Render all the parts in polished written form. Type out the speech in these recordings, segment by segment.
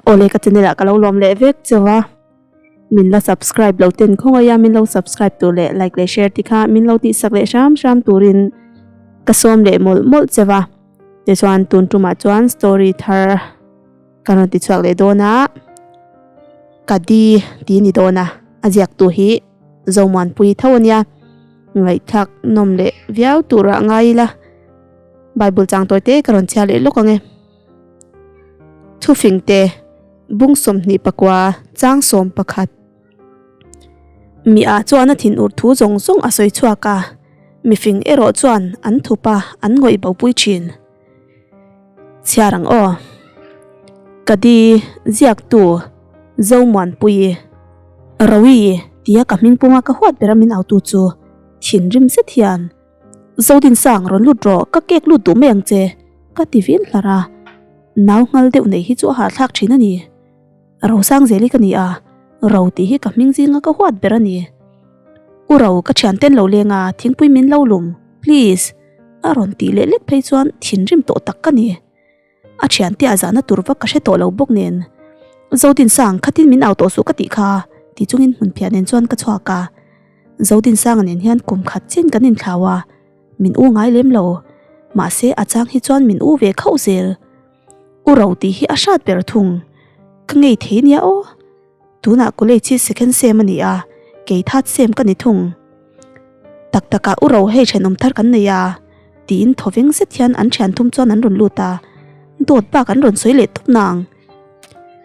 Awle ka channel ah ka lo lawm leh vek cheu a, min la subscribe lo ten khawngaih a min lo subscribe tur leh like leh share te kha min lo tihsak leh hram hram turin ka sawm leh mawlh mawlh cheu a, tichuan tun tumah chuan story thar ka rawn ti chhuak leh dawn a, ka di tih a ni dawn a, a ziaktu hi Zomuanpui tho a nia, ngaihthlak nawm leh viau turah ngai ila Bible chang tawi te ka rawn chhiar leh lawk ang e. Thufingte, Bung 24, chang 11. Mi ah chuan a thinur thu zawng zawng a sawi chhuak a, mifing erawh chuan an thup a, an ngawih bopui thin. Chhiar ang aw. Ka di, ziaktu, Zomuanpuii, Rowi tia ka hming punga ka huat bera min autu chu thinrim zet hian Zodinsang rawn lut rawh, ka cake lut duh mai ang che, ka ti vin hlar a. Nau nghal deuh nei hi chu a hahthlak thin a ni. Rosangzeli ka ni a, Ro tih hi ka hming zinga ka huat ber a ni. U Ro, ka thian ten lo leng a, thingpui min lo lum, please, a rawn tih leh lek phei chuan thinrim tawh tak ka ni. A thiante a zahna tur vak ka hre tawh lo bawk nen. Zodinsang, khatin min au tawh suh ka tih kha, ti chungin hmunphiah nen chuan ka chhuak a. Zodinsanga nen hian kum khat chin kan inthlau a, min u ngai lem lo. Mahse, a chang hi chuan min u ve khauh zel. U ro tih hi a hrat ber thung. Ka ngei thei nia aw. Tunah college hi second sem a ni a, kei third sem ka ni thung. Tak takah u ro hei thenawm thar kan nei a, tiin thawveng zet hian an thian thum chuan an rawn lut a, dawt bak an rawn sawi leh tawp nang.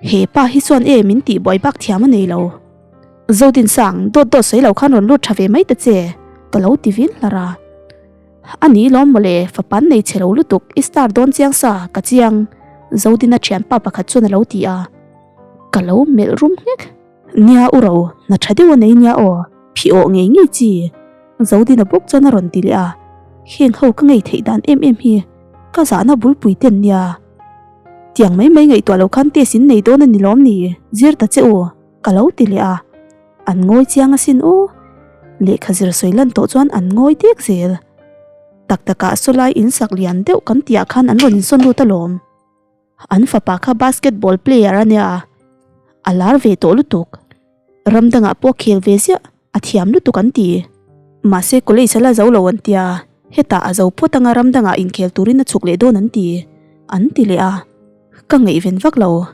He pa hi chuan e min tih buai bak thiam a nei lo. Zodinsang, dawt dawt sawi lo khan rawn lut tha ve mai ta che, ka lo ti vin hlar a. A ni lawm mawle, fapan nei chhe lo lutuk, i star dawn chiang sa, ka chiang, Zodina thianpa pakhat chuan a lo ti a. Ka lo melh rum nghek. Nia u ro, hna tha deuh a nei nia aw, phih awh ngei ngei chi. Zodina bawk chuan a rawn ti leh a, heng ho ka ngei theih dan em em hi ka zahna bulpui ten nia. Tiang mai mai ngaihtuah lo khan test in nei dawn a ni lawm ni, zir ta che u, ka lo ti leh a. An ngawi chiang asin u. Lehkha zir sawi lan tawh chuan an ngawi dek zel. Tak takah sawlai in sak lian deuh kan tihah khan an rawn insawn lut alawm. An fapa kha basketball player a nia, a lar ve tawh lutuk. Ram dangah pawh khel ve ziah, a thiam lutuk an ti. Mahse college a la zo lo an tia, hetah a zo phawt anga ram dangah inkhel turin a chhuk leh dawn an ti, an ti leh a. Ka ngaihven vak lo,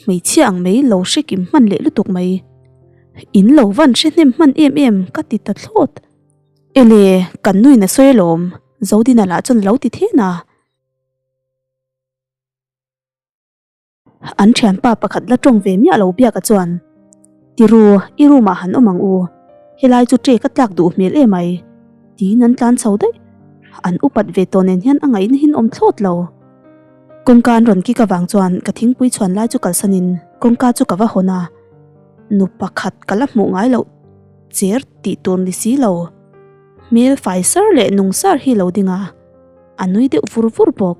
hmeichhia ang mai lo hre kim hman leh lutuk mai. In lo van hre hnem hman em em ka ti ta thlawt. Ele, kan nuin a sawi alawm, Zodina lah chuan a lo ti then a. An thianpa pakhat la tawng ve miah lo biaka chuan, Tiru, i room ah han awm ang u, helai chu ṭek a tlak duh hmel emai, tiin an tlan chho daih. An upat ve tawh nen hian a ngaihna hin awm thlawt lo. Kawngka an rawn kik avang chuan ka thingpui chhuan lai chu kalsanin kawngka chu ka va hawn a, nu pakhat ka la hmuh ngai loh cher tih tur ni si lo, hmel fai sar leh nung sar hi lo ding a. A nui deuh vur vur bawk.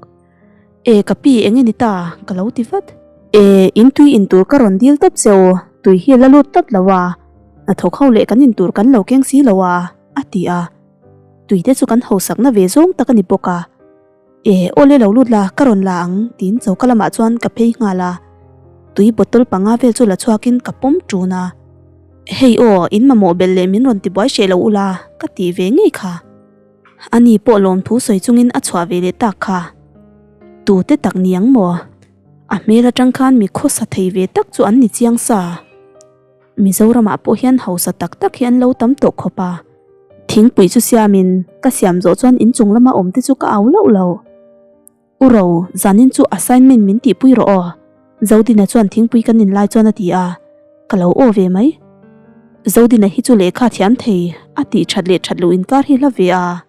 E ka pi eng nge ni ta? Ka lo ti vat. E in tui in tur ka rawn dil tawp che u, tui hi la lut tawp lo a, hnathawk ho leh kan in tur kan lo keng si lo a, a ti a. Tui te chu kan hosakna ve zawng tak a ni bawk a. E awle lo lut la, ka rawn la ang tiin choka lamah chuan ka phei nghal a. Tui bottle panga vel chu la chhuakin ka pawm ṭun a. Hei aw, in mamawh belh leh min rawn ti buai hreh lo ula, ka tih ve ngei kha. Ani pawh lawmthu sawi chungin a chhuah ve leh tak kha. Tute tak ni ang maw? A hmel atang khan mi khawsa thei ve tak chu an ni chiang sa. Mizoramah pawh hian hausa tak tak hi an lo tam tawh khawp a. Thingpui chu siamin ka siam zawh chuan inchung lama awmte chu ka au loh lo. U Ro, zanin chu assignment min tihpui rawh aw. Zodina chuan thingpui kan in lai chuan a ti a, ka lo aw ve mai. Zodina hi chu lehkha thiam thei, a tih that leh that loh inkar hi hla ve a.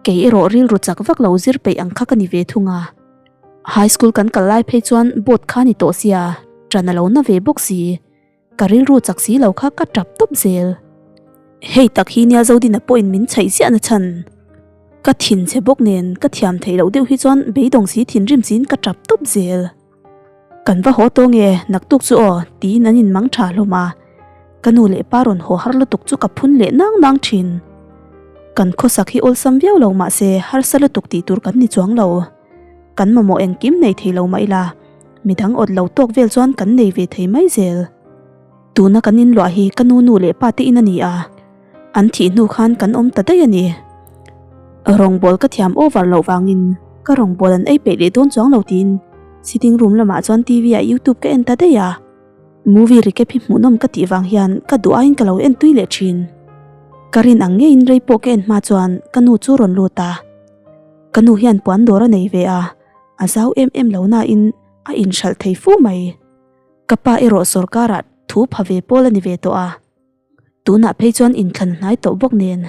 Kei erawh rilru chak vak lo zir peih ang kha ka ni ve thung a. High school kan kal lai phei chuan board kha ni tawh sia, ṭan a lo na ve bawk si. Ka rilru chak si lo kha ka tap tawp zel. Hei tak hi nia Zodina pawhin min chhaih ziah na chhan. Ka thin che bawk nen ka thiam theih loh deuh hi chuan beidawng si thinrim siin ka tap tawp zel. Kan va haw tawh nge naktuk chu aw tiin an inmang tha hlawm a. Ka nu leh pa rawn haw har lutuk chu ka phun leh nang nang thin. Kan khawsak hi awlsam viau lo mahse harsa lutuk tih tur kan ni chuang lo. Kan mamawh engkim nei thei lo mah ila. Midang awt lo tawk vel chuan kan nei ve thei mai zel. Tuna kan inluah hi ka nu nu leh pa te in a ni a, an thih hnu khan kan awm ta daih a ni. Rawngbawl ka thiam over loh vangin ka rawngbawl an ei peih leh dawn chuang lo tiin sitting room lamah chuan TV ah youtube ka en ta daih a. Movie recap hi hmuhnawm ka tih vang hian ka duh aiin ka lo en tui leh thin. Ka rin ang ngeiin rei pawh ka en hma chuan ka nu chu rawn lut a. Ka nu hian puan dawr a nei ve a, a zau em em lo nain a inhralh thei fu mai. Ka pa erawh sawrkarah thu pha ve pawl a ni ve tawh a, tunah phei chuan inthlan hnai tawh bawk nen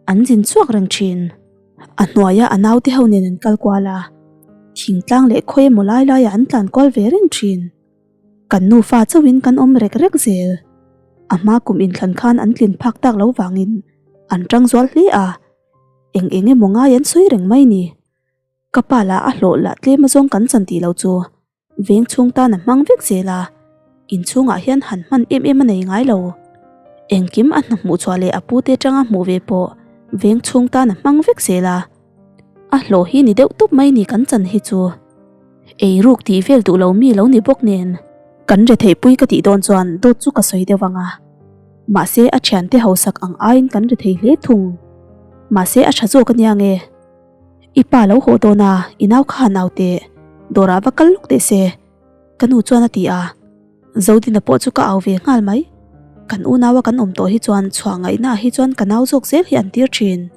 an zin chhuak reng thin. A hnuaia a naute ho nen an kal kual a, thingtlang leh khawi emaw lai laiah an tlan kual ve reng thin. Kan nufa chauhin kan awm rek rek zel. A hma kum inthlan khan an tlin phak tak lo vangin an tang zual hle a, eng eng emaw ngai an sawi reng mai ni. Ka pa lah a hlawh lah tlem azawng kan chan tih lo chu Veng chhung tan a hmang vek zel a, inchhungah hian han hman em em a nei ngai lo. Engkim a hna hmuh chhuah leh a pute atanga hmuh ve pawh veng chhung tan a hmang vek zel a. A hlawh hi ni deuh tawp mai ni kan chan hi chu. Eiruk tih vel duh lo mi lo ni bawk nen. Kan retheihpui ka tih dawn chuan dawt chu ka sawi deuh ang a. Mahse a thiante hausak ang aiin kan rethei hle thung. Mahse a tha zawk ania nge. I pa lo haw dawn a, i nau kha han au teh, dawrah va kal lawk teh se, ka nu chuan a ti a. Zodina pawh chu ka au ve nghal mai. Kan unaua kan awm tawh hi chuan chhuah ngaihnaah hi chuan ka nau zawk zel hi an tir thin.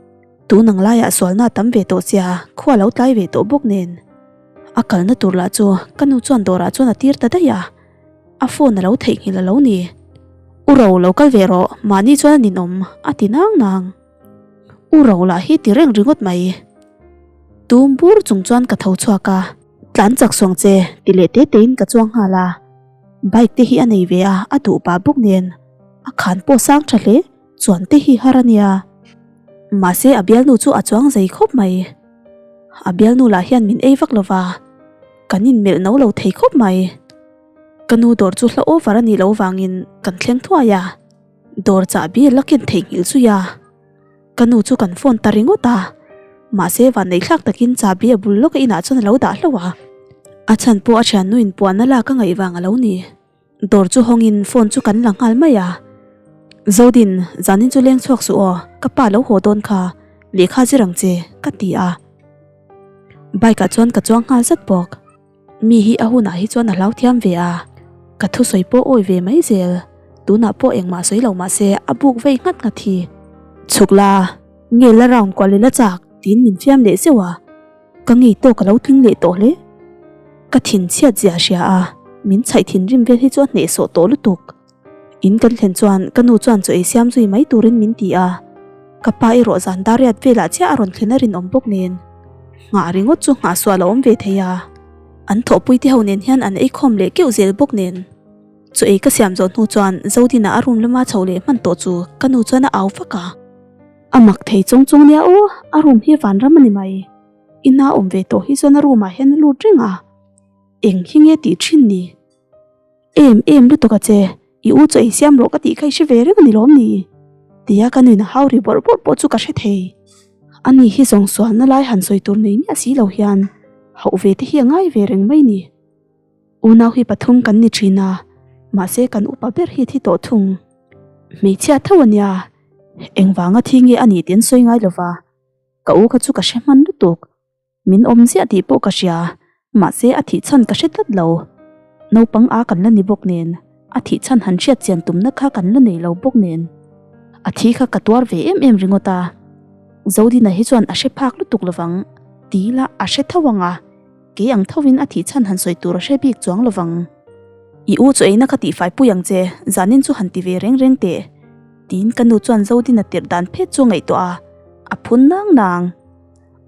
Tun ang laiah sualna a tam ve tawh sia, khua lo tlai ve tawh bawk nen. A kalna tur lah chu ka nu chuan dawrah chuan a tir ta daih a, a phone a lo theihnghilh a lo ni. U Ro, lo kal ve rawh, mahni chuan a ninawm, a ti nang nang. U ro lah hi ti reng ringawt mai. Tum bur chung chuan ka tho chhuak a. Tlan chak suang che ti leh te tein ka chuang nghal a. Bike te hi a nei ve a, a duh pah bawk nen. A khan pawh sang tha hle, chuan te hi har a nia. Mahse a bialnu chu a chuang zei khawp mai. A bialnu lah hian min ei vak lova, kan inmelh no lo thei khawp mai. Ka nu dawr chu hla over a nih loh vangin kan thleng thuai a. Dawr chahbi la ken theihnghilh zui a, ka nu chu kan phone ta ringawt a, mahse vanneihthlak takin chahbi a bul lawka inah chuan a lo dah hlauh a, a chhan pawh a thiannu in puahna lak a ngaih vang a lo ni. Dawr chu hawngin phone chu kan la nghal mai a, Zodin, zanin chu leng chhuak suh aw, ka pa lo haw dawn kha, lehkha zir ang che, ka ti a. Bike ah chuan ka chuang nghal zat bawk. Mi hi a hunah hi chuan a hlau thiam ve a, ka thusawi pawh awi ve mai zel, tunah pawh engmah sawi lo mah se a buk vei nghat nghat hi. Chhuk la, nge la round kual ila chak tiin min fiam leh zeuh a, ka ngei tawk a lo tling leh tawh hle. Ka thin chhiat zia hria a, min chhaih thinrim vel hi chu a hnehsawh tawh lutuk. In kan thlen chuan ka nu chuan chaw ei siam zui mai turin min ti a, ka pa erawh zan dar riat velah chiah a rawn thlen a rinawm bawk nen nghah ringawt chu nghah sual a awm ve thei a, an thawhpui te ho nen hian an eikhawm leh keuh zel bawk nen. Chaw ei ka siam zawh hnu chuan Zodina a room lama chho leh hman tawh chu ka nu chuan a au vak a. A mak thei chawng chawng nia aw, a room hi vanram a ni mai. Ina awm ve tawh hi chuan a room ah hian a lut reng a, eng hi nge tih thin ni? Em em lutuk a che, i u chu ei siam rawh ka tih kha i hre ve reng a ni lawm ni? Tia ka nuin a hau ri bawrh bawrh pawh chu ka hre thei. Ani hi zawng sualna lai han sawi tur nei miah si lo hian hauh ve te hi a ngai ve reng mai ni. Unau hi pathum kan ni thin a, mahse kan upa ber hi thi tawh thung. Hmeichhia tho a nia, engvanga thi nge a nih tih an sawi ngai lova, ka u kha chu ka hre hman lutuk. Min awm ziah tih pawh ka hria, mahse a thih chhan ka hre tlat lo. Naupang a kan la ni bawk nen, a thih chhan han hriat chian tumna kha kan la nei lo bawk nen. A thi kha ka tuar ve em em ringawt a. Zodina hi chuan a hre phak lutuk lovang, ti ila a hre tho ang a, kei ang thovin a thih chhan han sawi tur a hre bik chuang lovang. I u chu eina kha tihfai pui ang che, zanin chu han ti ve reng reng teh, tiin ka nu chuan Zodina tirh dan phet chu a ngaihtuah a, a phun nang nang.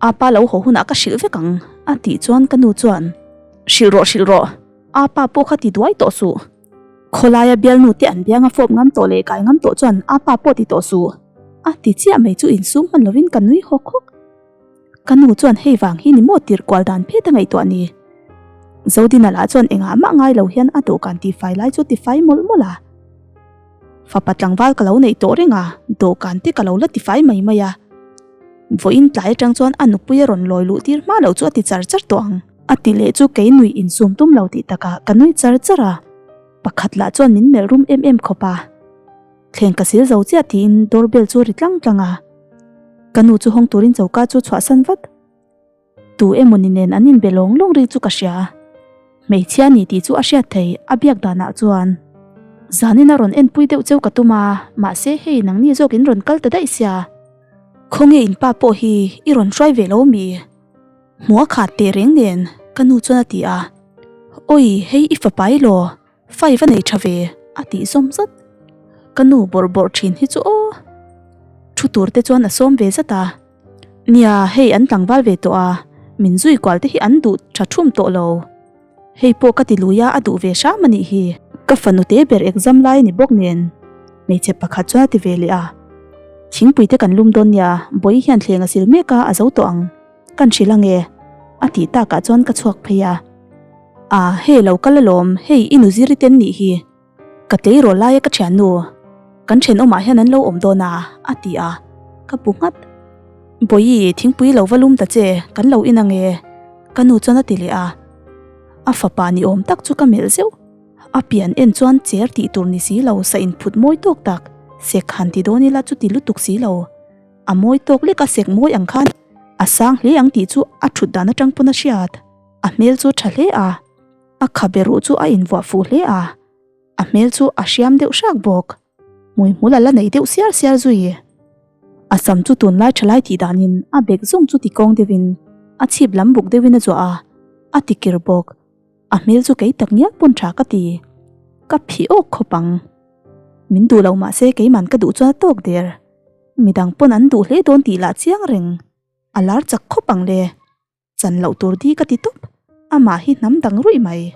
Apa lo haw hunah ka hrilh vek ang, a tih chuan ka nu chuan, Hrilh rawh, hrilh rawh, apa pawh kha ti duai tawh suh. Khawlaia bialnu te an bianga fawp ngam tawh leh kai ngam tawh chuan apa pawh ti tawh suh, a ti chiah mai chu insum hman lovin ka nui hawk hawk. Ka nu chuan hei vang hi ni maw tirh kual dan phet a ngaihtuah ni. Zodina lah chuan engah mah ngai lo hian a dawhkan tifai lai chu a tifai mawlh mawlh a. Fapa tlangval ka lo neih tawh reng a, dawhkan te ka lo la tifai mai mai a. Vawiin tlai atang chuan a nupui a rawn lawi luh tir hma loh chu a ti char char tawh ang. A ti leh chu kei nui insum tum lo tih takah ka nui char char a, pakhat lah chuan min melh rum em em khawp a. Thleng ka sil zo chiah tiin door bell chu ri tlang tlang a. Ka nu chu hawng turin choka chu chhuahsan vat. Tu emawni nen an inbe lawng lawng ri chu ka hria. Hmeichhia ni tih chu a hriat thei a biak danah chuan. Zanin a rawn enpui deuh cheu ka tum a, mahse hei nangni zawk in rawn kal ta daih sia. Khawnge in pa pawh hi i rawn hruai ve lo mi? Hmuh a khat teh reng nen ka nu chuan a ti a. Awi hei i fapa i law, fai va nei tha ve a tih zawm zat. Ka nu bawrh bawrh thin hi chu aw. Thu tur te chuan a sawm ve zat a. Nia, hei an tlangval ve tawh a, min zui kual te hi an duh tha thum tawh lo. Hei pawh ka ti lui a, a duh ve hram a nih hi. Ka fanu te ber exam lai a ni bawk nen, hmeichhe pakhat chuan a ti ve leh a. Thingpui te kan lum dawn nia, Bawihi hian thleng a sil mek a, a zo tawh ang. Kan hrilh ange, a tih takah chuan ka chhuak phei a. A, hei lo kal alawm, hei i nu ziri ten nih hi. Ka tleirawl laia ka thiannu, kan thenawmah hian an lo awm dawn a, a ti a, ka bu nghat. Bawihi, thingpui lo va lum ta che, kan lo in ange, ka nu chuan a ti leh a. A fapa ni awm tak chu ka melh zeuh. A pian en chuan cher tih tur ni si lo, sa inphut mawi tawk tak, sek han ti dawn ila chuti lutuk si lo. A mawi tawk lek a sek mawi ang khan a sang hle ang tih chu a thut dan atang pawn a hriat. A hmel chu tha hle a. A khabe ruh chu a invuah fuh hle a, a hmel chu a hriam deuh hrak bawk. Hmuihmul a la nei deuh siar siar zui. A sam chu tunlai thalai tih danin a bek zawng chu tikawng deuhin a chhip lam buk deuhin a zuah a, a tikir bawk. A hmel chu kei tak ngial pawn tha ka ti. Ka phih awk khawp ang. Min duh lo mahse keiman ka duh chuan a tawk der. Midang pawn an duh hle dawn tih lah chiang reng. A lar chak khawp ang le. Chan loh tur di ka ti tawp, amah hi hnam dang ruih mai.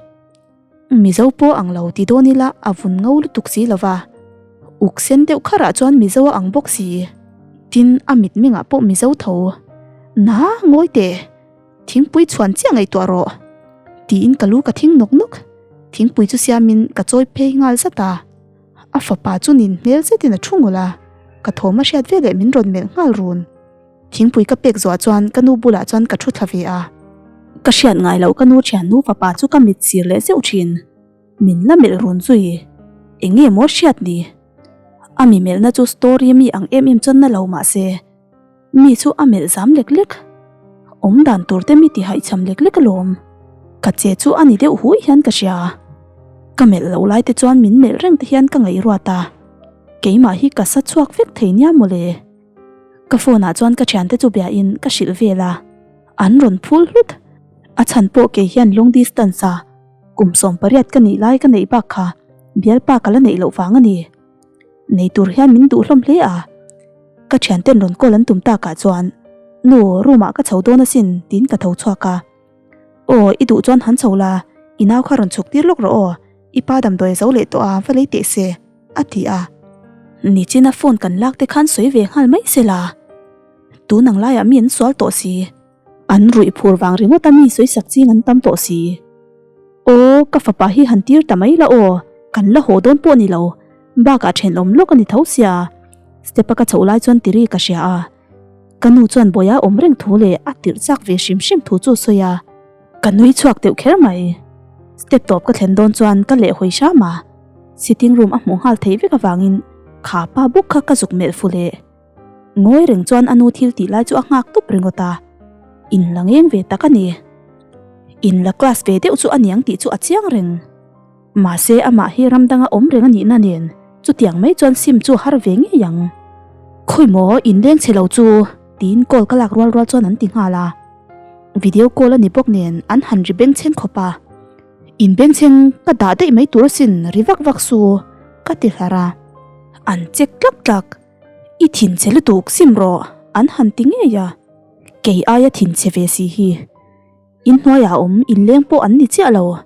Mizo pawh ang lo ti dawn ila a vun ngo lutuk si lova, uk sen deuh kharah chuan Mizo a ang bawk si. Tin, a mitmengah pawh Mizo tho. Na, ngawi teh, thingpui chhuan chiah ngaihtuah rawh. Tiin ka lu ka thing nawk nawk. Thingpui chu siamin ka chawi phei nghal zat a. A fapa chu nin hmel zetin a thu ngawlh a, ka thawm a hriat veleh min rawn melh nghal run. Thingpui ka pek zuah chuan ka nu bulah chuan ka thu thla ve a. Ka hriat ngai loh ka nu thiannu fapa chu ka mit sir leh zeuh thin. Min la melh run zui. Eng nge maw hriat ni? A mi melhna chu story mi ang em em chuan na lo mah se, mi chu a melh zam lek lek. Awm dan tur te mi ti haihchham lek lek alawm. Ka che chu a ni deuh hui hian ka hria. Ka melh loh lai te chuan min melh reng te hian ka ngaihruat a. Keimah hi ka sa chhuak vek thei nia mawle. Ka phone ah chuan ka thiante chu bia in ka hrilh vel a, an rawn phul hlut. A chhan pawh kei hian long distance a kum 18 ka nih lai ka neih bak kha bialpa ka la neih loh vang a ni. Nei tur hian min duh hlawm hle a. Ka thianten rawn call an tum takah chuan Nu, room ah ka chho dawn asin tiin ka tho chhuak a. Aw, i duh chuan han chho la, i nau kha rawn chhuk tir lawk rawh aw, i pa damdawi a zo leh tawh a, va lei teh se, a ti a. Nichina phone kan lak te khan sawi ve nghal mai se la, tun ang laiah mi an sual tawh si, an ruih phur vang ringawt a mi sawi sak ching an tam tawh si. Aw, ka fapa hi han tir ta mai la aw, kan la haw dawn pawh ni lo, bakah thenawm lawk a ni tho sia, step a ka chhoh lai chuan tiri ka hria a. Ka nu chuan Bawiha awm reng thu leh a tirh chak ve hrim hrim thu chu a sawi a, ka nui chhuak deuh kher mai. Step tawp ka thlen dawn chuan ka leh hawi hram a, sitting room a hmuh nghal theih vek avangin kha pa bawk kha ka zuk melh fu leh. Ngawi reng chuan a nu thil tih lai chu a nghak tup ringawt a, in la ngeng ve tak a ni. In la class ve deuh chu a niang tih chu a chiang reng. Mahse amah hi ram danga awm reng a nihna nen chutiang mai chuan sim chu a har ve ngei ang. Khawi maw inleng chhe lo chu tiin call ka lak rual rual chuan an ti nghal a. Video call a ni bawk nen an han ri bengchheng khawp a. In bengchheng ka dah daih mai tur asin ri vak vak su ka ti hlar a. An check tlak tlak. I thinchhe lutuk sim rawh an han ti ngei a. Kei aia thinchhe ve si hi. Inhnuaiah awm inleng pawh an ni chiah lo.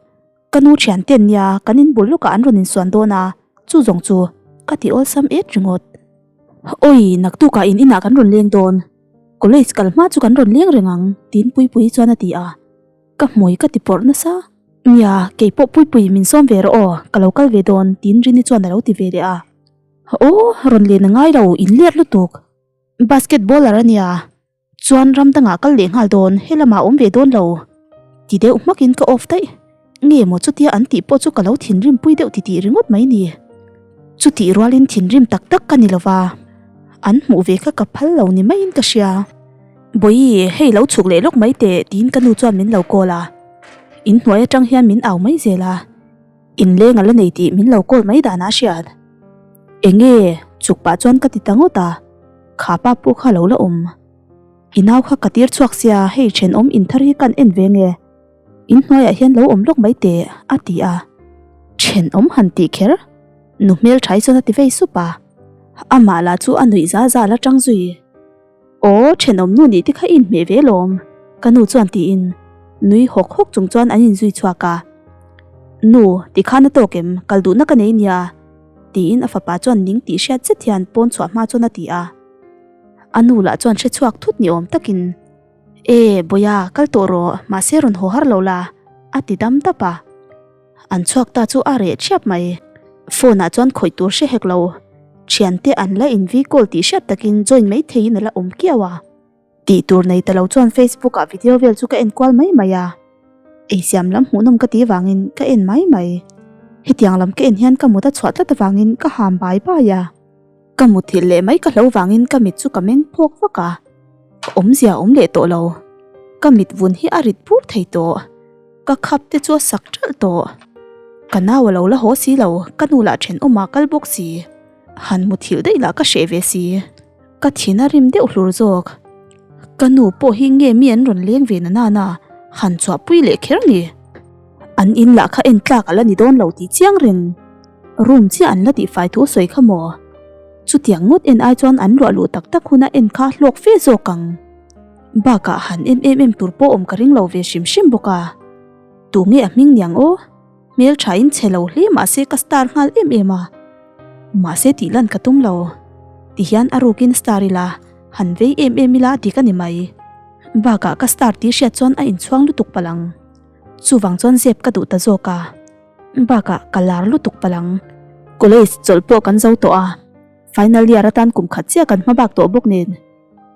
Ka nu thian ten nia kan inbul lawkah an rawn insuan dawn a, chu zawng chu ka ti awlsam et ringawt. Awi, naktukah in inah kan rawn leng dawn, college kal hma chu kan rawn leng reng ang, tiin Puipuii chuan a ti a. Ka hmui ka ti pawrh nasa. Nia, kei pawh Puipui min sawm ve rawh aw, ka lo kal ve dawn, tiin Rini chuan a lo ti ve leh a. Aw, rawn len a ngai lo, in let lutuk. Basketballer a nia. Chuan ram dangah kal leh nghal dawn, helamah awm ve dawn lo. Ti deuh hmakin ka off daih. Nge maw chutia an tih pawh chu ka lo thinrim pui deuh titih ringawt mai ni. Chutih rualin thinrim tak tak ka ni lova, an hmuh ve kha ka phal lo ni maiin ka hria. Bawihi, hei lo chhuk leh lawk mai teh tiin ka nu chuan min lo call a. In hnuai atang hian min au mai zel a, inleng a la nei tih min lo call mai danah a hriat. Enge? Chuk pah chuan ka ti ta ngawt a, kha pa pawh kha lo la awm. I nau kha ka tir chhuak sia, hei thenawm inthar hi kan en ve nge? In hnuaiah hian lo awm lawk mai teh, a ti a. Thenawm han tih kher, nu hmelṭhai chuan a ti vei sup a. Amah lah chu a nuih za za la ṭang zui. Aw, thenawm nu nih te kha i inhmeh ve lawm, ka nu chuan tiin nui hawk hawk chung chuan an inzui chhuak a. Nu, tikhan a tawk em, kal duhna ka nei nia, tiin a fapa chuan ning tih hriat zet hian pawn chhuah hma chuan a ti a. A nu lah chuan hre chhuak thut ni awm takin. E, Bawia, kal tawh rawh, mahse rawn haw har lo la, a ti dam dap a. An chhuak ta chu a reh ṭhiap mai. Phone ah chuan khawih tur hre hek lo. Ṭhiante an la in vi call tih hriat takin join mai theiin a la awm kiau a. Tih tur nei ta lo chuan Facebook ah video vel chu ka en kual mai mai a. Eisiam lam hmuhnawm ka tih vangin ka en mai mai. Hetiang lam ka en hian ka mut a chhuah tlat avangin ka ham bai bai a. Ka muthilh leh mai ka hlo vangin ka mit chu ka meng phawk vak a, ka awmzia a awm leh tawh lo. Ka mit vun hi a rit bur thei tawh, ka khap te chu a sak ṭalh tawh. Ka nau a lo la haw si lo, ka nu lah ṭhenawmah kal bawk si. Han muthilh daih lah ka hreh ve si. Ka thin a rim deuh hlur zawk. Ka nu pawh hi nge mi an rawn leng ve na nana han chhuahpui leh kher ni. An in lah kha en tlak a la ni dawn lo tih chiang reng. Room chiah an la tihfai thu sawi kha maw? Chutiang ngawt en ai chuan an luah luh tak tak huna en kha hlawk fe zawk ang. Bakah han en em em tur pawh awm ka ring lo ve hrim hrim bawk a. Tunge a hming niang aw? Hmel tha in chhe lo hle mahse ka star nghal em em a. Mahse tih lan ka tum lo. Tihian a rukin star ila, han vei em em ila dik a ni mai. Bakah ka star tih hriat chuan a inchhuang lutuk palh ang. Chuvang chuan zep ka duh ta zawk a. Bakah ka lar lutuk palh ang. College chawlh pawh kan zo tawh a, final year atan kum khat chiah kan hma bak tawh bawk nen.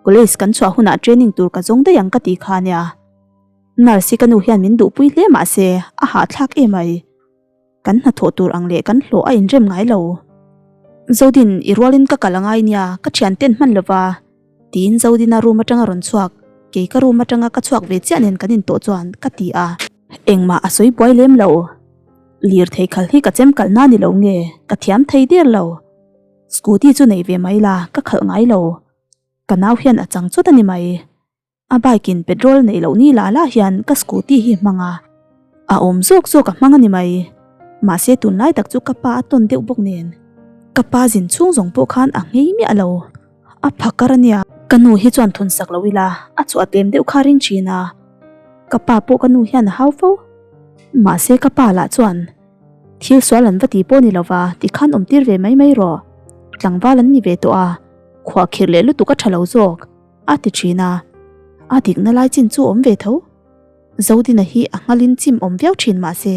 College kan chhuah hunah training tur ka zawng daih ang ka ti kha nia. Nurse hi ka nu hian min duhpui hle mahse a hahthlak em ai. Kan hnathawh tur ang leh kan hlawh a inrem ngai lo. Zodin, i rualin ka kal angai nia, ka thianten hman lova. Tiin Zodina room atanga rawn chhuak, kei ka room atanga ka chhuak ve chiah nen kan intawh chuan ka ti a. Engmah a sawi buai lem lo. Lirthei khal hi ka chem kalna ni lo nge, ka thiam thei der lo. Scooty chu nei ve mai la, ka khalh ngai lo. Ka nau hian a chang chawt a ni mai. A bike in petrol neih loh ni lah lah hian ka scooty hi hmang a, a awm zawk zawk a hmang a ni mai. Mahse tunlai tak chu ka pa a tawn deuh bawk nen, ka pa zin chhung zawng pawh khan a nghei miah lo. A phakar a nia. Ka nu hi chuan thun sak lo ila, a chhuah tlem deuh kha ring thin a. Ka pa pawh ka nu hian a hau fo. Mahse ka pa lah chuan thil sual an va ti pawh ni lova tikhan awm tir ve mai mai rawh. Tlangval an ni ve tawh a, khuahkhirh leh lutuk a tha lo zawk. A ti thin a, a dikna lai chin chu awm ve tho. Zodina hi a nghalin chim awm viau thin mah se,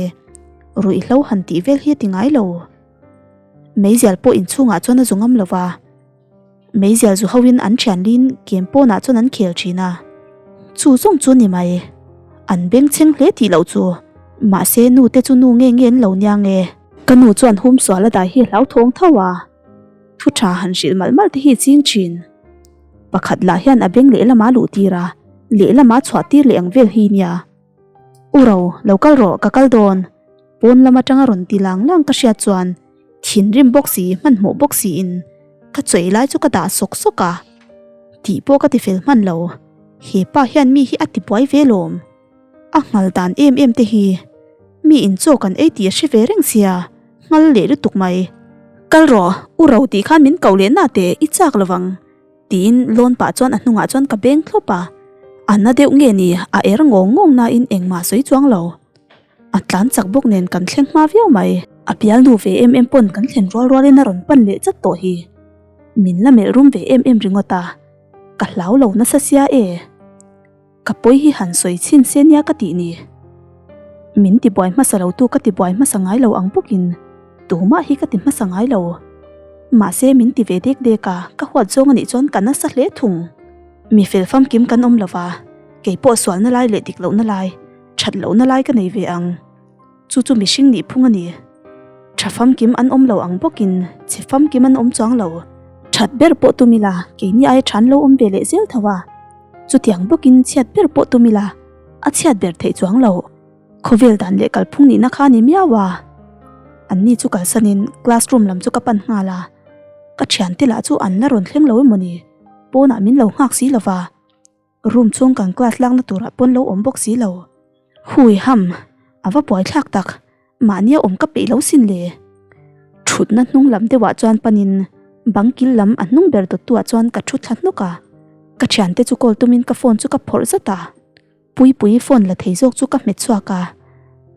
ruihhlo han tih vel hi a ti ngai lo. Meizial pawh inchhungah chuan a zu ngam lo va, meizial zu hoin an thianlin kem pawnah chuan an khel thin a, chu zawng chu ni mai. An bengchheng hle tih loh chu, mahse nu te chu nu nge nge an lo nia nge. Ka nu chuan hum sual a dai hi a hlauthawng tho a. Thu tha han hrilh malh malh te hi ching thin. Pakhat lah hian a beng lehlam a luh tir a, lehlam a chhuah tir leh ang vel hi nia. U ro, lo kal rawh, ka kal dawn. Pawn lam atanga rawn ti lang lang ka hriat chuan thinrim bawk si, hmanhmawh bawk siin ka chawi lai chu ka dah sawk sawk a. Tih pawh ka ti fel hman lo. He pa hian mi hi a ti buai ve lawm. A nghal dan em em te hi mi in chaw kan ei tih a hre ve reng sia, nghal leh lutuk mai. Kal rawh, u ro tih khan min koh leh na teh i chak lovang tiin lawn pah chuan a hnungah chuan ka beng thlawp a. A na deuh nge ni a er ngawng ngawng nain engmah sawi chuang lo. A tlan chak bawk nen kan thleng hma viau mai. A bialnu ve em em pawn kan thlen rual rualin a rawn pan leh chat tawh hi. Min la melh rum ve em em ringawt a, ka hlau lo nasa sia e. Ka pawi hi han sawi chhin se nia ka tih ni. Min tibuai hmasa lo tu ka tibuai hmasa ngai lo ang bawkin tumah hi ka ti hmasa ngai lo. Mahse min ti ve dek dek a, ka huat zawng anih chuan ka nasa hle thung. Mi fel famkim kan awm lova, keipawh sualna lai leh dik lohna lai. That lohna lai ka nei ve ang. Chu chu mihring nih phung a ni. Tha famkim an awm lo ang bawkin chhe famkim an awm chuang lo. That ber pawh tum ila keini aia tha an lo awm ve leh zel tho a. Chutiang bawkin chhiat ber pawh tum ila a chhiat ber theih chuang lo. Khawvel dan leh kalphung nihna kha a ni miau a. Anni chu kalsanin classroom lam chu ka pan nghal a. Ka thiante lah chu an la rawn thleng lo emaw ni? Pawnah min lo nghak si lova. Room chhung kan class lakna turah pawn lo awm bawk si lo. Hui ham, a va buaithlak tak, mahnia awm ka peih lo sin le. Thutna hnung lam deuhah chuan panin bang kil lam a hnung ber dawttuah chuan ka thu thla hnawk a. Ka thiante chu call tumin ka phone chu ka phawrh zat a. Puipuii phone la thei zawk chu ka hmet chhuak a,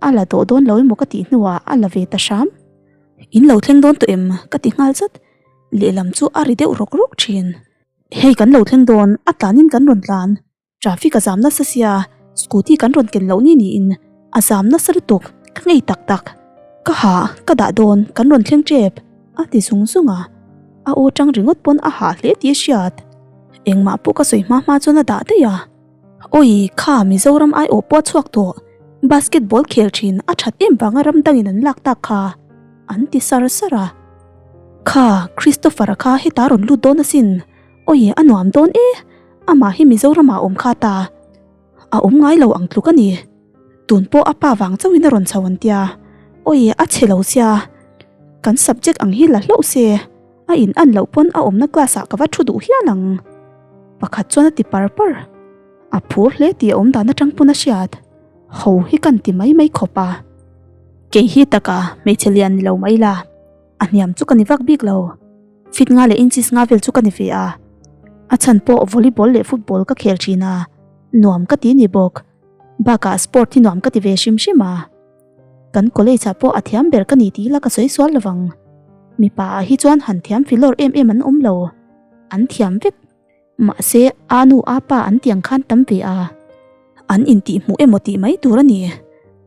a la dawh dawn lo emaw ka tih hnuah a la ve ta hram. In lo thleng dawn tawh em? ka ti nghal zat. Lehlam chu a ri deuh rawk rawk thin. Hei kan lo thleng dawn, a tlanin kan rawn tlan. Traffic a zam nasa sia, scooty kan rawn ken loh ni niin a zam nasa lutuk, ka ngei tak tak. Ka hah, ka dah dawn, kan rawn thleng tep, a ti zung zung a. A aw tang ringawt pawn a hah hle tih a hriat. Engmah pawh ka sawi hma hma chuan a dah daih a. Awi, kha Mizoram aiawh pawh a chhuak tawh, basketball khel thin a that em vanga ram dangin an lak tak kha, an ti sar sar a. Kha, Christopher-a kha heta rawn lut dawn asin, awi a nuam dawn e, amah hi Mizoramah a awm kha ta, a awm ngai lo ang tluk a ni, tun pawh a pa vang chauhin a rawn chho an tia, awi a chhe lo sia, kan subject ang hi la hlauh se, a in an loh pawn a awmna class ah ka va thu duh hial ang. Pakhat chuan a ti par par. A phur hle tih a awm dan atang pawn a hriat. Ho hi kan ti mai mai khawp a. Kei hi taka hmeichhe lian ni lo mai la, a hniam chu ka ni vak bik lo. Fit nga leh inches nga vel chu ka ni ve a. A chhan pawh volleyball leh football ka khel thin a, nuam ka ti ni bawk. Bakah sport hi nuam ka ti ve hrim hrim a. Kan college ah pawh a thiam ber ka ni tih ila ka sawi sual lovang. Mipa ah hi chuan han thiam filawr em em an awm lo. An thiam vek. Mahse a nu a pa an tiang khan tam ve a. An intih hmuh emaw tih mai tur a ni.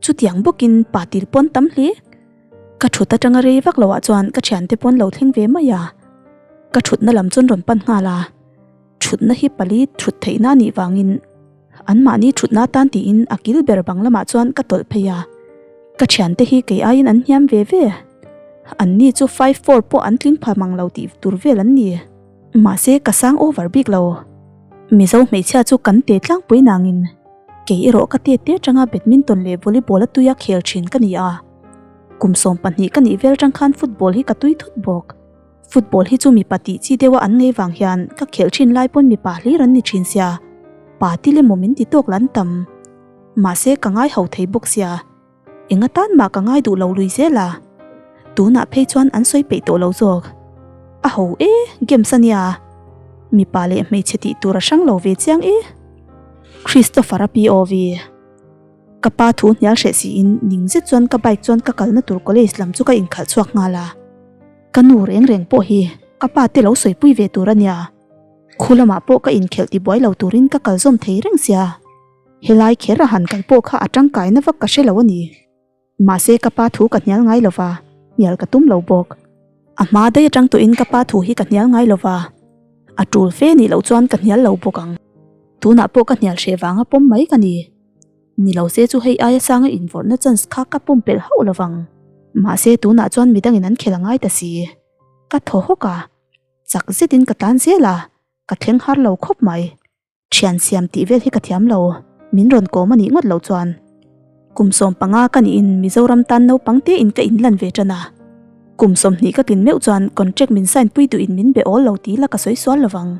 Chutiang bawkin pa til pawn tam hle. Ka thut atanga rei vak loh ah chuan ka thiante pawn lo thleng ve mai a. Ka thutna lam chuan rawn pan nghal a. Thutna hi pali thut theihna a nih vangin anmahni thutna atan tiin a kil ber bang lamah chuan ka tawlh phei a. Ka thiante hi kei aiin an hniam ve ve. Anni chu 5'4 pawh an tling pha mang lo tih tur vel an ni. Mahse ka sang over bik lo. Mizo hmeichhia chu kan te tlangpui nangin kei erawh ka tet te atanga badminton leh volleyball a tuia khel thin ka ni a. Kum 12 ka nih vel tang khan football hi ka tui thut bawk. Football hi chu mipa tih chi deuha an ngei vang hian ka khelh thin lai pawn mipa hlir an ni thin sia, pa til emaw min ti tawk la an tam. Mahse ka ngai ho thei bawk sia, eng atan mah ka ngai duh lo lui zel a, tunah phei chuan an sawi peih tawh lo zawk. A ho e, games a nia. Mipa leh hmeichhe tih tur a hrang lo ve chiang e. Christopher-a POV. Ka pa thu hnial hreh siin ning zet chuan ka bike chuan ka kalna tur college lam chu ka inkhalh chhuak nghal a. Ka nu reng reng pawh hi ka pa te lo sawipui ve tur a nia. Khu lamah pawh ka inkhelh tibuai lo turin ka kal zawm thei reng sia. Helai kher a han kal pawh kha a tangkaina vak ka hre lo a ni. Mahse ka pa thu ka hnial ngai lova, hnial ka tum lo bawk. A hma daih atang tawhin ka pa thu hi ka hnial ngai lova, a tul fe nih loh chuan ka hnial lo bawk ang. Tunah pawh ka hnial hreh vanga pawm mai ka ni. Ni lo se chu hei aia sanga invawrhna chance kha ka pumpelh hauh lovang. Mahse tunah chuan midangin an khel a ngai ta si. Ka thaw hawk a, chak zetin ka tlan zel a, ka thleng har lo khawp mai. Thian siam tih vel hi ka thiam lo, min rawn kawm a nih ngawt loh chuan. Kum 15 ka niin Mizoram tan naupang tein ka inlan ve tan a. Kum 20 ka tlin meuh chuan contract min sign pui duhin min be awl lo tih la ka sawi sual lovang.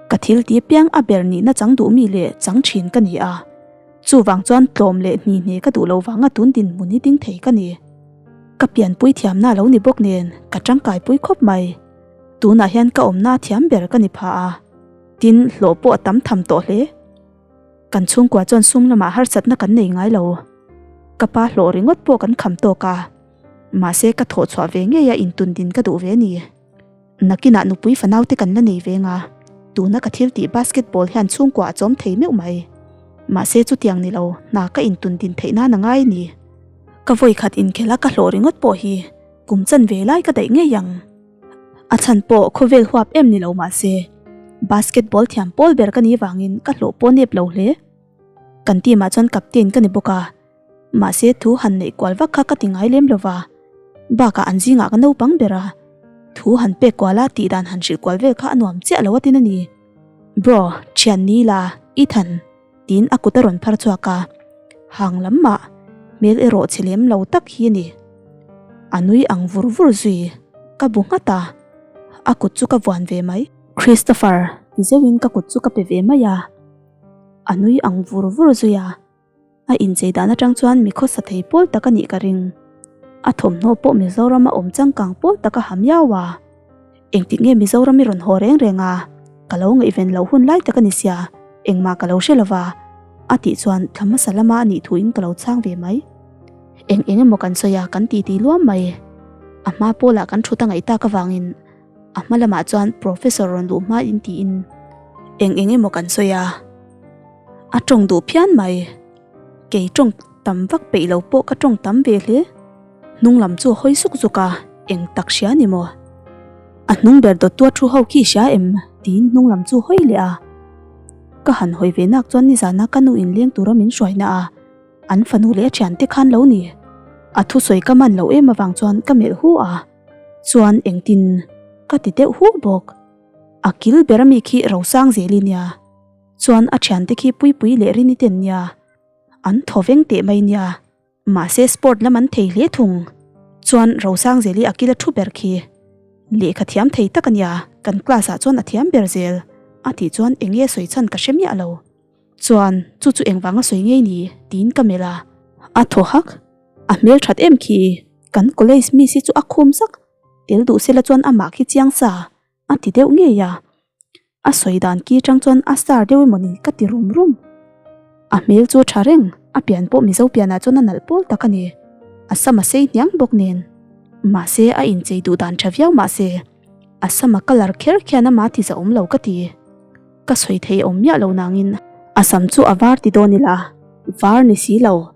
Ka thil ti piang a ber nihna chang duh mi leh chang thin ka ni a. Chuvang chuan tlawm leh hni hne ka duh lo vanga tun dinhmun hi ding thei ka ni. Ka pianpui thiamna lo ni bawk nen ka tangkaipui khawp mai. Tunah hian ka awmna thiam ber ka ni pha a. Tin, hlawh pawh a tam tham tawh hle. Kan chhungkua chuan sum lamah harsatna kan nei ngai lo. Ka pa hlawh ringawt pawh kan kham tawk a. Mahse ka thawh chhuah ve ngei a intun din ka duh ve a ni. Nakinah nupui fanau te kan la nei ve nga, tuna ka thil tih basketball hian chhungkua a chawm thei meuh mai. Mahse chutiang ni lo, hna ka intun din theih nan a ngai a ni. Ka vawikhat inkhel a ka hlawh ringawt pawh hi kum chanve lai ka daih ngei ang. A chhan pawh khawvel huap em ni lo mahse basketball thiam pawl ber ka nih vangin ka hlawh pawh nep lo hle. Kan team ah chuan captain ka ni bawk a, mahse thu han neih kual vak kha ka ti ngai lem lo va, bakah an zingah ka naupang ber a, thu han pek kual a tih dan han hrilh kual vel kha a nuam chiah lo atin a ni. Bro, thian ni la, Ethan, tiin a kut a rawn phar chhuak a, hang lam mah hmel erawh chhe lem lo tak hi a ni. A nui ang vur vur zui, ka bu nghat a, a kut chu ka vuan ve mai. Christopher, ti zeuhin ka kut chu ka pe ve mai a. A nui ang vur vur zui a, a inchei dan atang chuan mi khawsa thei pawl tak a nih ka ring. A thawmhnaw pawh Mizoram a awm changkang pawl tak a ha miau a. Engtik nge Mizoram i rawn haw reng reng a? Ka lo ngaihven loh hun lai tak a ni sia, engmah ka lo hre lova. A tih chuan thla hmasa lama a nih thuin ka lo chhang ve mai. Eng eng emaw kan sawi a, kan titi luam mai. A hma pawlah kan thut a ngaih tak avangin A hma lamah chuan Professor rawn luh hma in tiin eng eng emaw kan sawi a, a tawng duh phian mai. Kei tawng tam vak peih lo pawh ka tawng tam ve hle. Hnung lam chu a hawi zuk zuk a, eng tak hria ni maw? A hnung ber dawttua thu ho khi hria em? tiin hnung lam chu hawi leh a. Ka han hawi ve nak chuan nizana ka nu in leng tura min hruaina a, an fanu leh a thiante khan lo ni. A thusawi ka man loh em avang chuan ka melh hu a. Chuan engtin ka ti deuh hu bawk. A kil ber ami khi Rosang Zeli nia. Chuan a thiante khi Puipui leh Rini ten nia. An thaw veng teh mai nia. Mahse sport lam an thei hle thung. Chuan Rosang Zeli a kil a thu ber khi. Lehkha thiam thei tak a nia, kan class ah chuan a thiam ber zel. A tih chuan enge sawi chhan ka hre miah lo. Chuan chu chu engvanga sawi ngei ni tiin ka melh a. A thaw hak. A hmel that em khi. Kan college miss hi chu a khum zak tel duh sela chuan amah khi chiang sa a ti deuh ngei a. A sawi dan ki atang chuan a star deuh emawni ka ti rum rum. A hmel chu a tha reng, a pian pawh Mizo pianah chuan a nalh pawl tak a ni. A sam a sei hniang bawk nen. Mahse a inchei duh dan tha viau mahse a sam a colour kher khian ama ti zahawm lo ka ti. Ka sawi thei awm miah lo nangin a sam chu a var ti dawn ila var ni si lo.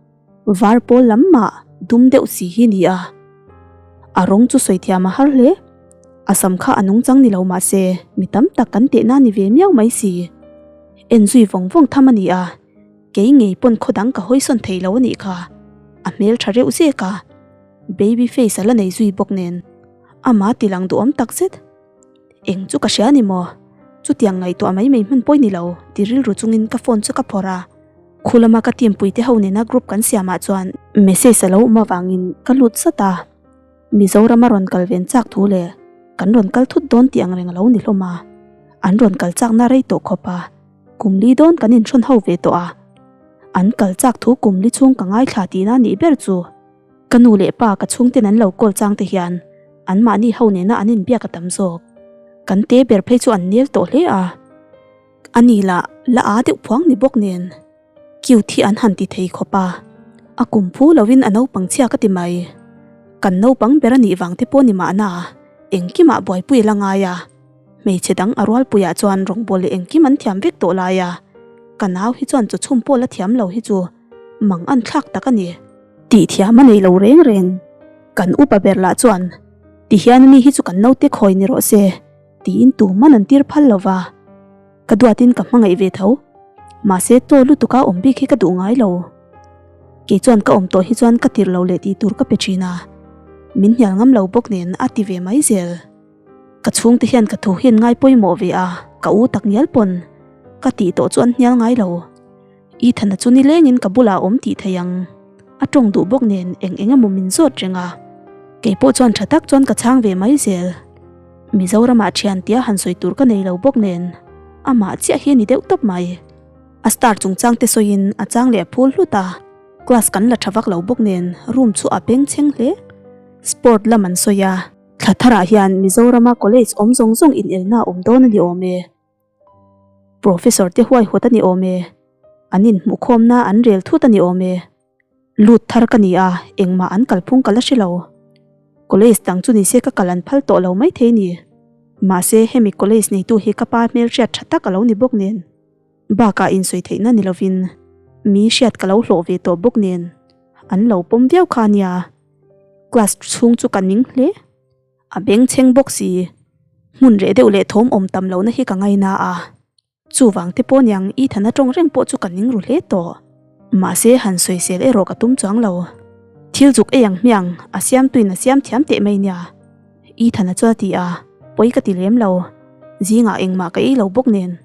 Var pawl lam mah dum deuh si hi ni a, a rawng chu sawi thiam a har hle. A sam kha a nungchang ni lo mah se mi tam tak kan tehna ni ve miau mai si. En zui vawng vawng tham a ni a, kei ngei pawn khaw dang ka hawisawn thei lo a nih kha. A hmel tha reuh zek a, baby face a la nei zui bawk nen ama tilang duhawm tak zet. Eng chu ka hria ni maw? Chutiang ngaihtuah mai mai hman pawi ni lo, ti rilru chungin ka phone chu ka phawrh a. Khu lama ka team puite ho nena group kan siamah chuan message a lo awm avangin ka lut zat a. Mizoram a rawn kal ven chak thu leh kan rawn kal thut dawn tih ang reng a lo ni hlawm a. An rawn kal chakna rei tawh khawp a, kum li dawn kan inhrawn ho ve tawh a. An kal chak thu kum li chhung ka ngaithla tihna nih ber chu. Ka nu leh pa ka chhungten an lo call chang te hian anmahni ho nena an inbiak a tam zawk. Kan te ber phei chu an nel tawh hle a. A ni lah la a deuh phuang ni bawk nen cute hi an han ti thei khawp a. A kum phu lovin a naupang chhia ka ti mai. Kan naupang ber a nih vang te pawh ni mahna engkimah buaipui a la ngai a. Hmeichhe dang a rualpuiah chuan rawngbawl leh engkim an thiam vek tawh lai a. Ka nau hi chuan chawchhum pawh la thiam lo hi chu mang an thlak tak a ni. Tih thiam a nei lo reng reng. Kan upa ber lah chuan, Ti hian ani hi chu kan naute khawi ni rawh se, tiin tuman an tir phal lo va. Ka duatin ka hmangaih ve tho. Mahse taw lutuka awm bik hi ka duh ngai lo. Kei chuan ka awm tawh hi chuan ka tir lo leh tih tur ka pe thin a. Min hnial ngam lo bawk nen a ti ve mai zel. Ka chhungte hian ka thu hi an ngai pawimawh ve a, ka u tak ngial pawn ka tih tawh chu an hnial ngai lo. Ethan-a chu nilengin ka bulah a awm tih thei ang. A tawng duh bawk nen eng eng emaw min zawt reng a. Kei pawh chuan tha tak chuan ka chhang ve mai zel. Mizoramah thian tia han sawi tur ka nei lo bawk nen amah chiah hi a ni deuh tawp mai. A star chungchang te sawiin a chang leh a phul hlut a. Class kan la tha vak lo bawk nen room chu a bengchheng hle. Sport lam an sawi a. Thla tharah hian Mizorama college awm zawng zawng inelna a awm dawn a ni awm e. Professor te huaihawt a ni awm e. An inhmuhkhawmna an rel thut a ni awm e. Lut thar ka ni a, engmah an kalphung ka la hre lo. College dang chu nise ka kal an phal tawh lo maithei ni. Mahse hemi college neitu hi ka pa hmelhriat tha tak a lo ni bawk nen. Bakah insawi theihna ni lovin mi hriat ka lo hlawh ve tawh bawk nen an lo pawm viau kha a nia. Class chhung chu ka ning hle. A bengchheng bawk si. Hmun reh deuh leh thawm awm tam lohna hi ka ngaina a. Chuvang te pawh niang Ethan-a tawng reng pawh chu ka ning ru hle tawh. Mahse han sawisel erawh ka tum chuang lo. Thil zuk ei ang hmiang, a siamtuin a siam thiam teh mai nia. Ethan-a chuan a ti a, pawi ka ti lem lo. Zingah engmah ka ei lo bawk nen.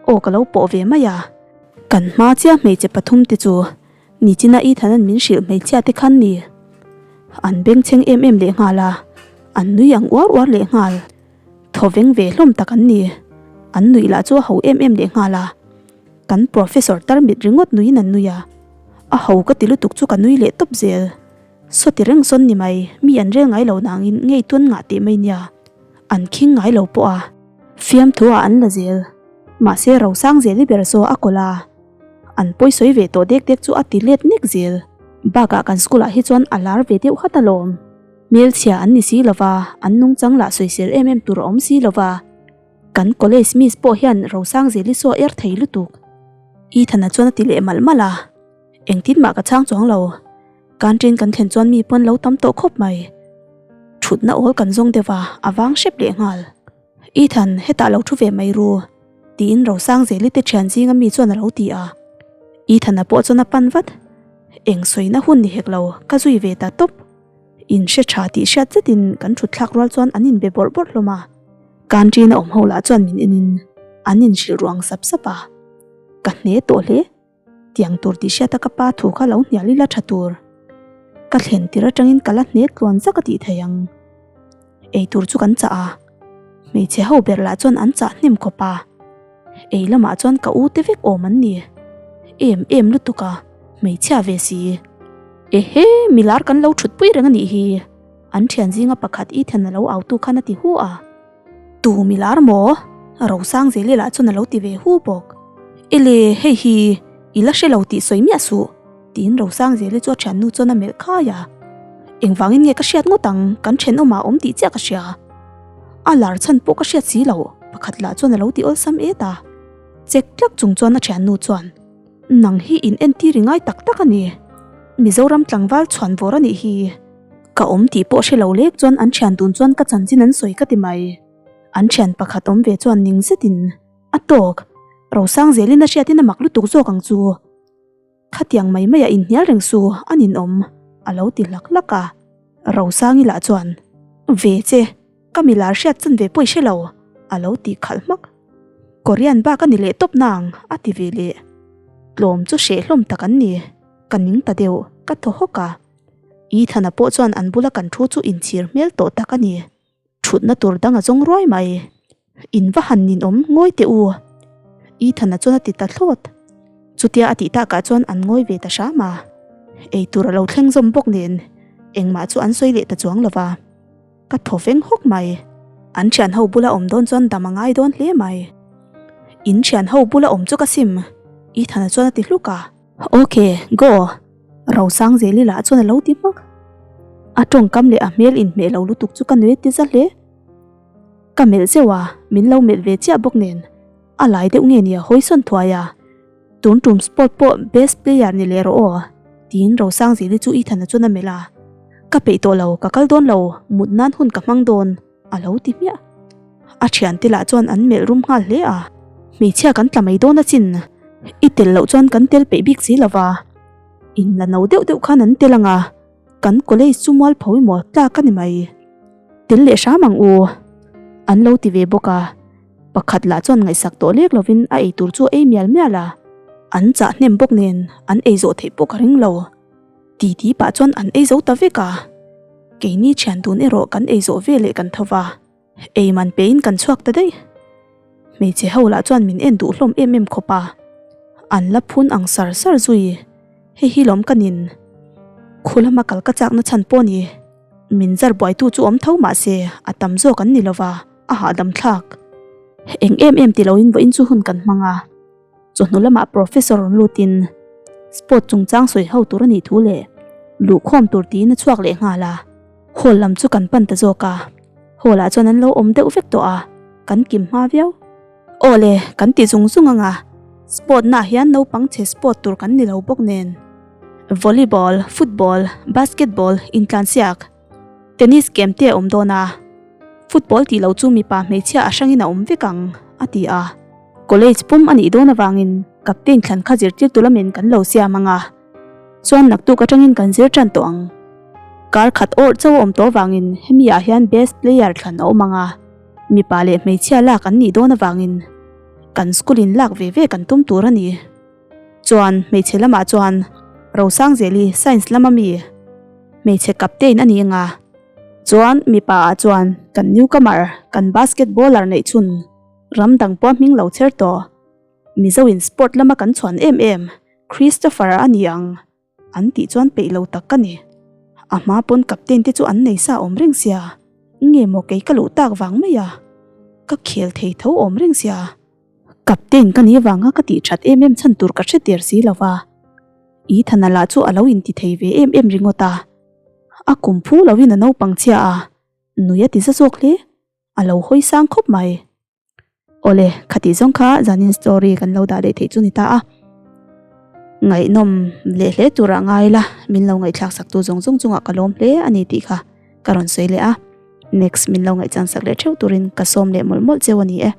Aw ka lo pawh ve mai a. Kan hma chiah hmeichhe pathum te chu Nichina Ethan-a'n min hrilh hmeichhia te khan ni. An bengchheng em em lehnghal a, an nui ang uar uar lehnghal. Thaw veng ve hlawm tak an ni. An nuih lah chu a ho em em lehnghal a. Kan professor tarmit ringawt nuiin an nui a. A ho ka ti lutuk chu ka nui leh tawp zel. Sawti reng sawn ni mai, mi an rel ngai lo nangin ngei tuan ngah teh mai nia. An khing ngai lo pawh a. Fiamthu ah an la zel. Mahse Rosang Zeli ber saw a kawlh a. An pawi sawi ve tawh dek dek chu a ti let nek zel. Bakah kan school ah hi chuan a lar ve deuh hat alawm. Hmelchhia an ni si lova, an nungchang lah sawisel em em tur a awm si lova. Kan college miss pawh hian Rosangzeli saw er thei lutuk. Ethan-a chuan a ti leh malh malh a, engtin mah ka chhang chuang lo. Canteen kan thlen chuan mi pawn lo tam tawh khawp mai. Thutna awl kan zawng deuh a, a vang hrep leh nghal. Ethan, hetah lo thu ve mai ru, tiin Rosangzeli te thian zinga mi chuan a lo ti a. Ethan-a pawh chuan a pan vat. Eng sawina hun ni hek lo, ka zui ve ta tawp. In hre tha tih hriat zetin kan thut thlak rual chuan an inbe bawrh bawrh hlawm a. Canteen a awm ho lah chuan min enin an inhrilh ruang sap sap a. Ka hne tawh hle. Tiang tur tih hriata ka pa thu kha lo hnial ila tha tur. Ka thlen tir atangin ka la hne tluan zak a tih thei ang. Eitur chu kan chah a. Hmeichhe ho ber lah chuan an chah hnem khawp a. Ei lamah chuan ka u te vek awm an ni. Em em lutuk a, hmeichhia ve si. Ehe, milar kan lo thutpui reng a nih hi. An thian zinga pakhat Ethan a lo autu khan a ti hu a. Tu milar maw? Rosangzeli lah chuan a lo ti ve hu bawk. Ele, hei hi i la hre lo tih sawi miah suh. Tiin Rosangzeli chu a thiannu chuan a melh khai a. Engvangin nge ka hriat ngawt ang, kan thenawmah a awm tih chiah ka hria. A lar chhan pawh ka hriat si lo, pakhat lah chuan a lo ti awlsam et a. Chek tlak chung chuan a thiannu chuan, Nang hi in entir i ngai tak tak a ni. Mizoram tlangval chhuan vawr a nih hi. Ka awm tih pawh hre lo lek chuan an thian dun chuan ka chanchin an sawi ka ti mai. An thian pakhat awm ve chuan ning zetin a tawk. Rosangzelin a hriatin a mak lutuk zawk ang chu. Khatiang mai maiah inhnial reng su a ninawm, a lo ti hlak hlak a. Rosangi lah chuan, Ve che, ka milar hriat chan ve pawh i hre lo, a lo ti khalh hmak. Korean bak a ni leh tawp nang, a ti ve leh. Tlawm chu hreh hlawm tak an ni, ka ning ta deuh, ka thaw hawk a. Ethan-a pawh chuan an bula kan thu chu inchhir hmel tawh tak a ni. Thutna tur dang a zawng ruai mai. In va han ninawm ngawi teh u. Ethan-a chuan a ti ta thlawt. Chutia a tih takah chuan an ngawi ve ta hram a. Eitur a lo thleng zawm bawk nen engmah chu an sawi leh ta chuang lo va. Ka thaw veng hawk mai. An thian ho bula awm dawn chuan dam a ngai dawn hle mai. In thian ho bula awm chu ka sim, Ethan-a chuan a ti hluk a. Ok, go! Rosangzeli lah chuan a lo ti hmak. A tawngkam leh a hmel inhmeh lo lutuk chu ka nui ti za hle. Ka melh zeuh a, min lo melh ve chiah bawk nen. A lai deuh nge nia hawi sawn thuai a. Tun tum sport pawh best player ni leh rawh aw, tiin Rosangzeli chu Ethan-a chuan a melh a. Ka peih tawh lo, ka kal dawn lo, mut nan hun ka hmang dawn. A lo ti hmiah. A thiante lah chuan an melh rum nghal hle a. Hmeichhia kan tla mai dawn a chin. I tel loh chuan kan tel peih bik si lo va. In la no deuh deuh khan an tel ang a. Kan college chu mualpho emaw tlak a ni mai. Tel leh hram ang u. An lo ti ve bawk a. Pakhat lah chuan ngaihsak tawh lek lovin a ei tur chu a ei mial mial a. An chah hnem bawk nen an ei zawh theih pawh ka ring lo. Ti ti pah chuan an ei zo ta vek a, keini thian dun erawh kan ei zawh ve leh kan tho va, ei man pein kan chhuak ta daih. Hmeichhe ho lah chuan min en duh hlawm em em khawp a, an la phun ang sar sar zui, hei hi lawm ka nin. Khu lama kal ka chakna chhan pawh ni, min zar buaitu chu awm tho mah se a tam zawk an ni lova, a hahdam thlak. Eng em em ti loin vawiin chu hun kan hmang a. Chawhnu lamah Professor rawn lutin sport chungchang sawi ho tur a nih thu leh luhkhawm tur tiin a chhuak leh nghal a. Hall lam chu kan pan ta zawk a, hall ah chuan an lo awm deuh vek tawh a, kan kim hma viau. Aw le, kan ti zung zung ang a, sport naah hian naupang chhe sport tur kan ni lo bawk nen. Volleyball, football, basketball, intlansiak. Tennis game te a awm dawn a, football tih loh chu mipa hmeichhia a hrangin a awm vek ang, a ti a. College pum a nih dawn avangin. Captain thlan kha zirtirtu lamin kan lo siam ang a, chuan naktuk atangin kan zir tan tawh ang. Kar khat awrh chauh a awm tawh avangin hemi ah hian best player thlan a awm ang a, mipa leh hmeichhia lak an nih dawn avangin kan school in lak ve ve kan tum tur a ni. Chuan hmeichhe lamah chuan Rosangzeli science lama mi hmeichhe captain a ni ang a, chuan mipa ah chuan kan newcomer kan basketballer neih chhun ram dang pawh a hming lo chher tawh. Mizo in sport lama kan chhuan em em Christopher a ni ang an tih chuan peih lo tak ka ni. A hma pawn captain te chu an nei sa awm reng sia, nge maw kei ka luh tak vang mai a, ka khel thei tho awm reng sia. Captain ka ni vanga ka tih that em em chhan tur ka hre der si lo va, Ethan-a lah chu a lo inti thei ve em em ringawt a, a kum phu loin a naupang chhia a, nui a ti za zawk hle, a lo hawi sang khawp mai. Awle, khatih zawng kha zanin story kan lo dah leh theih chu ni ta a. Ngaihnawm leh hle turah ngai la, min lo ngaihthlak sak tu zawng zawng chungah ka lawm hle a ni tih kha ka rawn sawi leh a. Next min lo ngaihchan sak leh theuh turin ka sawm leh mawlh mawlh cheu a ni e.